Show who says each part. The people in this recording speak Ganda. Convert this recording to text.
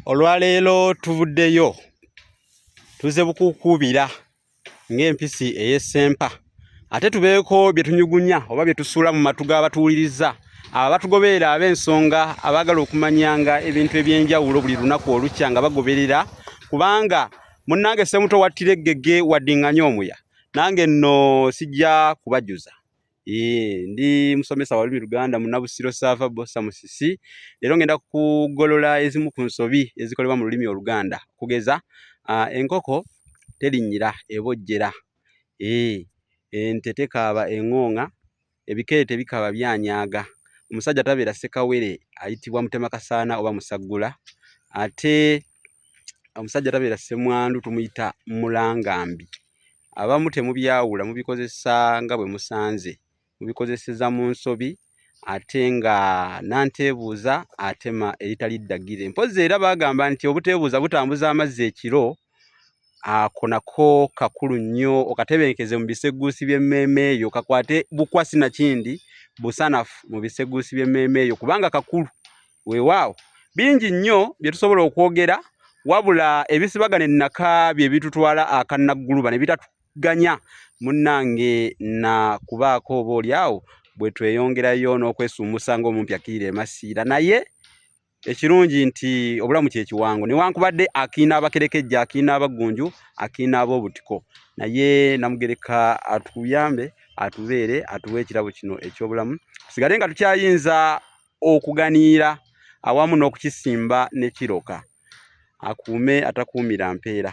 Speaker 1: Olwaleero tuvuddeyo tuze bukuukuubira ng'empisi ey'essempa ate tubeeko bye tunyugunya oba bye tusuula mu matu g'abatuwuliriza abo abatugoberera ab'ensonga abaagala okumanyanga ebintu eby'enjawulo buli lunaku olukya nga bagoberera kubanga munnange Ssemuto wattira eggege waddinganye omuya nange nno sijja kubajuza. Eeh, ndi musomesa wa lulimi Luganda Munnabusiro Ssaava Bbosa Musisi. Leero ngenda kugolola ezimu ku nsobi ezikolebwa mu lulimi Oluganda. Okugeza, uh, enkoko terinnyira ebojjera. Eeh, ente tekaaba eng'oong'a, ebikere tebikaaba byanyaga. Omusajja tabeera ssekawere ayitibwa Mutemakasaana oba Musaggula. Ate omusajja tabeera ssemwandu tumuyita Mulangambi. Abamu temubyawula mubikozesa nga bwe musanze, mubikozeseza mu nsobi ate nga nanteebuuza atema eritali ddagire. Mpozzi era baagamba nti obuteebuuza butambuza amazzi ekiro, ako nako kakulu nnyo okatebenkeze mu bisegguusi by'emmeeme yo kakwate bukwa sinakindi busanafu mu bisegguusi by'emmeeme yo kubanga kakulu. Weewaawo bingi nnyo bye tusobola okwogera wabula ebisibagana ennaka bye bitutwala akannagguluba ne bitatuganya munnange na kubaako oba oli awo bwe tweyongerayo n'okwesuumusa ng'omumpi akkirira emasiira naye ekirungi nti obulamu kye kiwango newankubadde akiina abakerekejja akiina abaggunju akiina ab'obutiko naye Namugereka atuyambe atubeere atuwe ekirabo kino eky'obulamu tusigale nga tukyayinza okuganiira awamu n'okukisimba ne kiroka. Akuume atakuumira mpeera.